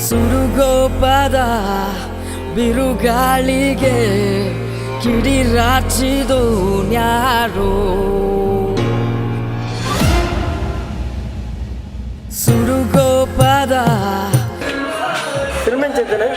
ಸುಡುಗೋಪದ ಬಿರುಗಾಳಿಗೆ ಕಿಡಿರಾಚಿದು narrow ಸುಡುಗೋಪದ film ಎಂಚಿತ್ತನೆ.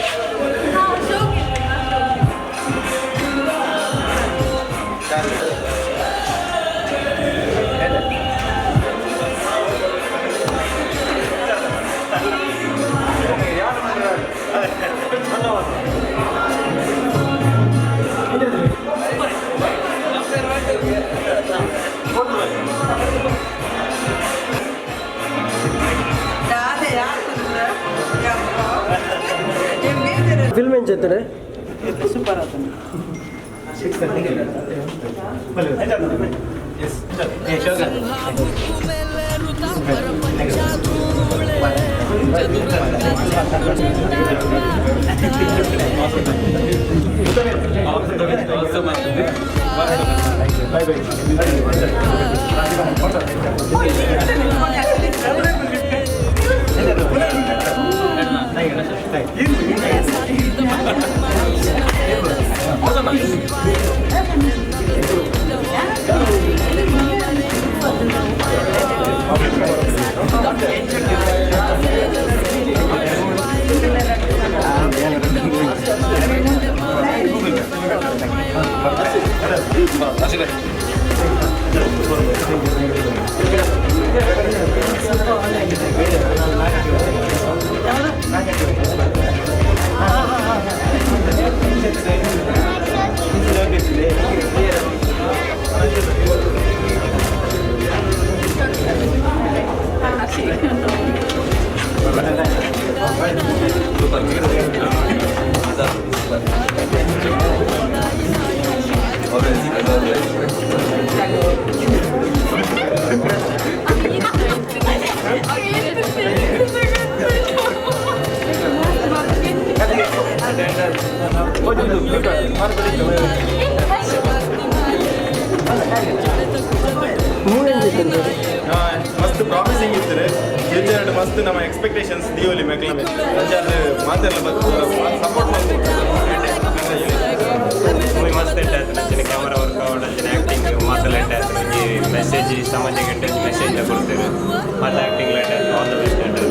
Film ಎಂಚಿತ್ತನೆ. Movie ಎಂಚಿತ್ತನೆ. ಮಸ್ತ್ promising ಇತ್ತು. Future ಮಸ್ತ್ ನಮ್ಮ ಎಕ್ಸ್ಪೆಕ್ಟೇಷನ್ಸ್ ದಿಯೋಲಿ ಮೆಕ್ಲ ಅಂಚಾದ ಮಾತೆಲ್ಲ ಸಪೋರ್ಟ್. ಮೂವಿ ಮಸ್ತ್ ಎಡ್ಡೆ ಆಯ್ತು. ಅಂಚನೆ ಕ್ಯಾಮರಾ ವರ್ಕ್ ಆವಡ್, ಅಂಚನೆ ಆ್ಯಕ್ಟಿಂಗ್ ಮಾತೆಲ್ಲ ಎಡ್ಡೆ ಆಯ್ತು. ಒಂಜಿ ಮೆಸೇಜ್, ಸಮಾಜಕ್ಕೆ ಎಡ್ಡೆ ಮೆಸೇಜ್ ಕೊಡ್ತೇವೆ. ಮತ್ತೆ ಆ್ಯಕ್ಟಿಂಗ್ ಎಡ್ಡೆ ಆಯ್ತು. ಆಲ್ the best ಎಡ್ಡೆ.